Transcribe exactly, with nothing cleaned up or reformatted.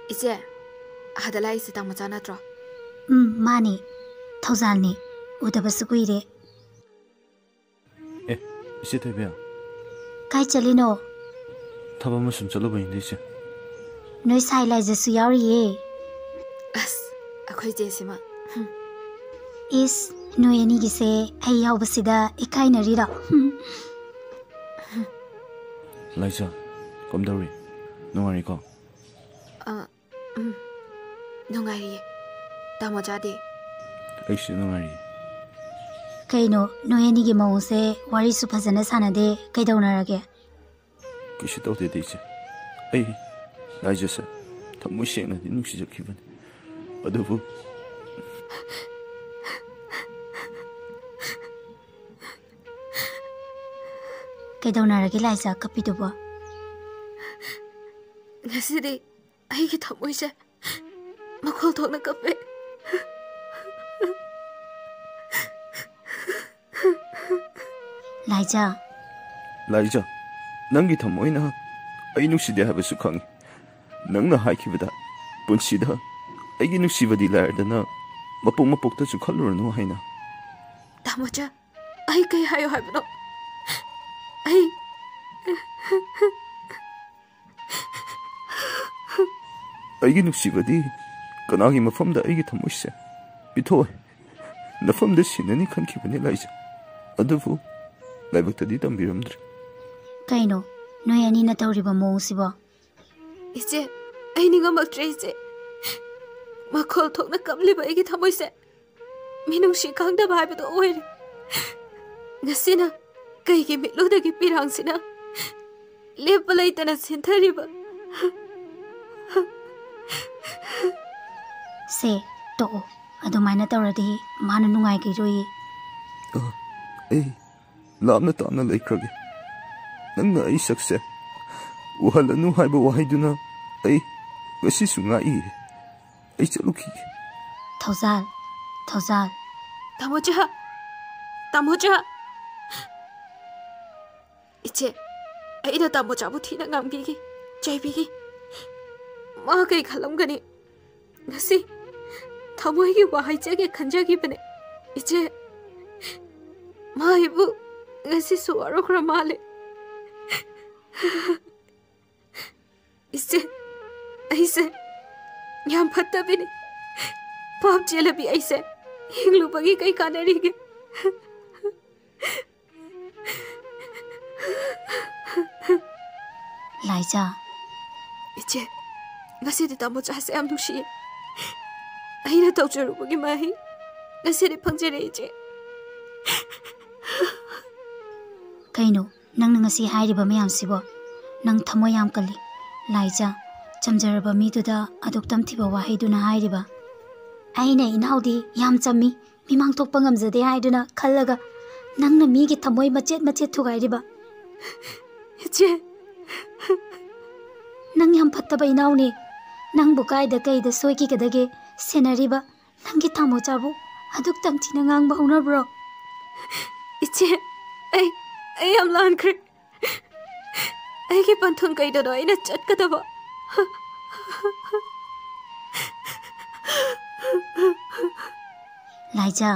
ꯏꯆꯦ, ꯑꯥꯗ ꯂꯥꯛꯏꯁꯦ ꯇꯥꯃꯣꯆꯥ ꯅꯠꯇ꯭ꯔꯣ? ꯎꯝ, ꯃꯥꯅꯤ꯫ ꯊꯧꯖꯥꯜꯅꯤ꯫ ꯎꯗꯕꯁꯨ ꯀꯨꯏꯔꯦ꯫ ꯑꯦ, ꯏꯆꯦ ꯊꯣꯏꯕꯤ꯫ ꯀꯥꯏ ꯆꯠꯂꯤꯅꯣ? ꯊꯕꯛ ꯑꯃ ꯁꯨꯝ ꯆꯠꯂꯨꯕꯅꯤꯗ, ꯏꯆꯦ꯫ ꯅꯣꯏ ꯁꯥꯏ ꯂꯥꯏꯖꯁꯨ ꯌꯥꯎꯔꯤꯌꯦ꯫ ꯑꯁ, ꯑꯩꯈꯣꯏ ꯆꯦꯁꯤꯃ꯫ ꯍꯨꯝ꯫ ꯏꯁ, ꯅꯣꯏ ꯑꯅꯤꯒꯤꯁꯦ ꯑꯩ ꯌꯥꯎꯕꯁꯤꯗ ꯏꯀꯥꯏꯅꯔꯤꯔꯣ? ꯍꯨꯝ꯫ ꯂꯥꯏꯖ, ꯀꯝꯗꯧꯔꯤ? ꯅꯨꯡꯉꯥꯏꯔꯤꯀꯣ? ꯑ, ꯎꯝ, ꯅꯨꯡꯉꯥꯏꯔꯤꯌꯦ꯫ ꯇꯥꯃꯣꯆꯥꯗꯤ? ꯑꯩꯁꯨ ꯅꯨꯡꯉꯥꯏꯔꯤꯌꯦ꯫ ꯀꯩꯅꯣ, ꯅꯣꯏ ꯑꯅꯤꯒꯤ ꯃꯑꯣꯡꯁꯦ, ꯋꯥꯔꯤꯁꯨ ꯐꯖꯅ ꯁꯥꯟꯅꯗꯦ, ꯀꯩꯗꯧꯅꯔꯒꯦ? ꯀꯩꯁꯨ ꯇꯧꯗꯦꯗ, ꯏꯆꯦ꯫ ꯑꯩ ꯂꯥꯏꯖꯁꯦ ꯊꯃꯣꯏ ꯁꯦꯡꯅꯗꯤ ꯅꯨꯡꯁꯤꯖꯈꯤꯕꯅꯤ, ꯑꯗꯨꯕꯨ ꯀꯩꯗꯧꯅꯔꯒꯦ ꯂꯥꯏꯖ ꯀꯞꯄꯤꯗꯨꯕꯣ? ꯉꯁꯤꯗꯤ ꯑꯩꯒꯤ ꯊꯃꯣꯏꯁꯦ ꯃꯈꯣꯜ ꯊꯣꯛꯅ ꯀꯞꯄꯦ꯫ ꯂꯥꯏꯖ꯫ ꯂꯥꯏꯖ, ꯅꯪꯒꯤ ꯊꯃꯣꯏꯅ ꯑꯩ ꯅꯨꯡꯁꯤꯗꯦ ꯍꯥꯏꯕꯁꯨ ꯈꯪꯉꯤ꯫ ꯅꯪꯅ ꯍꯥꯏꯈꯤꯕꯗ, ꯄꯨꯟꯁꯤꯗ ꯑꯩꯒꯤ ꯅꯨꯡꯁꯤꯕꯗꯤ ꯂꯥꯏꯔꯗꯅ ꯃꯄꯣꯛ ꯃꯄꯣꯛꯇꯁꯨ ꯈꯜꯂꯨꯔꯅꯨ ꯍꯥꯏꯅ꯫ ꯇꯥꯃꯣꯆꯥ, ꯑꯩ ꯀꯩ ꯍꯥꯏꯌꯣ ꯍꯥꯏꯕꯅꯣ? ꯑꯩ ꯑꯩꯒꯤ ꯅꯨꯡꯁꯤꯕꯗꯤ ꯀꯅꯥꯒꯤ ꯃꯐꯝꯗ ꯑꯩꯒꯤ ꯊꯃꯣꯏꯁꯦ ꯄꯤꯊꯣꯛꯑꯣꯏ? ꯅꯐꯝꯗ ꯁꯤꯟꯅꯅꯤ ꯈꯟꯈꯤꯕꯅꯤ ꯂꯥꯏꯖ, ꯑꯗꯨꯕꯨ ꯂꯥꯏꯕꯛꯇꯗꯤ ꯇꯝꯕꯤꯔꯝꯗ꯭ꯔꯦ꯫ ꯀꯩꯅꯣ, ꯅꯣꯏ ꯑꯅꯤꯅ ꯇꯧꯔꯤꯕ ꯃꯑꯣꯡꯁꯤꯕꯣ? ꯏꯆꯦ, ꯑꯩ ꯅꯤꯡꯉꯝꯃꯛꯇ꯭ꯔꯦ, ꯏꯆꯦ꯫ ꯃꯈꯣꯜ ꯊꯣꯛꯅ ꯀꯞꯂꯤꯕ ꯑꯩꯒꯤ ꯊꯃꯣꯏꯁꯦ ꯃꯤꯅꯨꯡꯁꯤ ꯈꯪꯗꯕ ꯍꯥꯏꯕꯗꯣ ꯑꯣꯏꯔꯦ꯫ ꯉꯁꯤꯅ ꯀꯩꯒꯤ ꯃꯤꯠꯂꯨꯗꯒꯤ ꯄꯤꯔꯥꯡꯁꯤꯅ ꯂꯦꯞꯄ ꯂꯩꯇꯅ ꯆꯦꯟꯊꯔꯤꯕ? ꯁꯦ, ꯇꯣꯛꯑꯣ꯫ ꯑꯗꯨꯃꯥꯏꯅ ꯇꯧꯔꯗꯤ ꯃꯥꯅ ꯅꯨꯡꯉꯥꯏꯈꯤꯔꯣꯏꯌꯦ꯫ ꯑ, ꯑꯩ ꯂꯥꯞꯅ ꯇꯥꯞꯅ ꯂꯩꯈ꯭ꯔꯒꯦ꯫ ꯅꯪꯅ ꯑꯩ ꯁꯛꯁꯦ ꯎꯍꯜꯂꯅꯨ ꯍꯥꯏꯕ ꯋꯥꯍꯩꯗꯨꯅ ꯑꯩ ꯉꯁꯤꯁꯨ ꯉꯥꯛꯏ꯫ ꯑꯩ ꯆꯠꯂꯨꯈꯤꯒꯦ꯫ ꯊꯧꯖꯥꯜ, ꯊꯧꯖꯥꯜ꯫ ꯇꯥꯃꯣꯆꯥ, ꯇꯥꯃꯣꯆꯥ꯫ ꯏꯆꯦ, ꯑꯩꯅ ꯇꯥꯃꯣꯆꯥꯕꯨ ꯊꯤꯅ ꯉꯥꯡꯕꯤꯈꯤ, ꯆꯩꯕꯤꯈꯤ꯫ ꯃꯥ ꯀꯩ ꯈꯜꯂꯝꯒꯅꯤ? ꯉꯁꯤ ꯊꯃꯣꯏꯒꯤ ꯋꯥ ꯍꯥꯏꯖꯒꯦ ꯈꯟꯖꯈꯤꯕꯅꯦ꯫ ꯏꯆꯦ, ꯃꯥ ꯑꯩꯕꯨ ꯉꯁꯤꯁꯨ ꯋꯥꯔꯧꯈ꯭ꯔ ꯃꯥꯜꯂꯦ꯫ ꯏꯆꯦ, ꯑꯩꯁꯦ ꯌꯥꯝ ꯐꯠꯇꯕꯤꯅꯤ꯫ ꯄꯥꯞ ꯆꯦꯜꯂꯕꯤ ꯑꯩꯁꯦ ꯍꯤꯡꯂꯨꯕꯒꯤ ꯀꯩ ꯀꯥꯟꯅꯔꯤꯒꯦ? ꯂꯥꯏꯖꯥ꯫ ꯏꯆꯦ, ꯉꯁꯤꯗꯤ ꯇꯥꯃꯣꯆꯥꯁꯦ ꯌꯥꯝ ꯅꯨꯡꯁꯤꯌꯦ꯫ ꯑꯩꯅ ꯇꯧꯖꯔꯨꯕꯒꯤ ꯃꯍꯩ ꯉꯁꯤꯗꯤ ꯐꯪꯖꯔꯦ, ꯏꯆꯦ꯫ ꯀꯩꯅꯣ, ꯅꯪꯅ ꯉꯁꯤ ꯍꯥꯏꯔꯤꯕ ꯃꯌꯥꯝꯁꯤꯕꯣ? ꯅꯪ ꯊꯃꯣꯏ ꯌꯥꯝ ꯀꯜꯂꯤ꯫ ꯂꯥꯏꯖꯥ, ꯆꯝꯖꯔꯕ ꯃꯤꯗꯨꯗ ꯑꯗꯨꯛ ꯇꯝꯊꯤꯕ ꯋꯥꯍꯩꯗꯨꯅ ꯍꯥꯏꯔꯤꯕ? ꯑꯩꯅ ꯏꯅꯥꯎꯗꯤ ꯌꯥꯝ ꯆꯝꯃꯤ, ꯃꯤꯃꯥꯡ ꯊꯣꯛꯄ ꯉꯝꯖꯗꯦ ꯍꯥꯏꯗꯨꯅ ꯈꯜꯂꯒ ꯅꯪꯅ ꯃꯤꯒꯤ ꯊꯃꯣꯏ ꯃꯆꯦꯠ ꯃꯆꯦꯠ ꯊꯨꯒꯥꯏꯔꯤꯕ? ꯏꯆꯦ꯫ ꯅꯪ ꯌꯥꯝ ꯐꯠꯇꯕ ꯏꯅꯥꯎꯅꯤ꯫ ꯅꯪꯕꯨ ꯀꯥꯏꯗ ꯀꯩꯗ ꯁꯣꯏꯈꯤꯒꯗꯒꯦ ꯁꯦꯟꯅꯔꯤꯕ ꯅꯪꯒꯤ ꯇꯥꯃꯣꯆꯥꯕꯨ ꯑꯗꯨꯛ ꯇꯝꯊꯤꯅ ꯉꯥꯡꯕ ꯍꯧꯅꯕ꯭ꯔꯣ? ꯏꯆꯦ, ꯑꯩ, ꯑꯩ ꯌꯥꯝ ꯂꯥꯟꯈ꯭ꯔꯦ꯫ ꯑꯩꯒꯤ ꯄꯟꯊꯨꯡ ꯀꯩꯗꯅꯣ ꯑꯩꯅ ꯆꯠꯀꯗꯕ? ꯂꯥꯏꯖꯥ,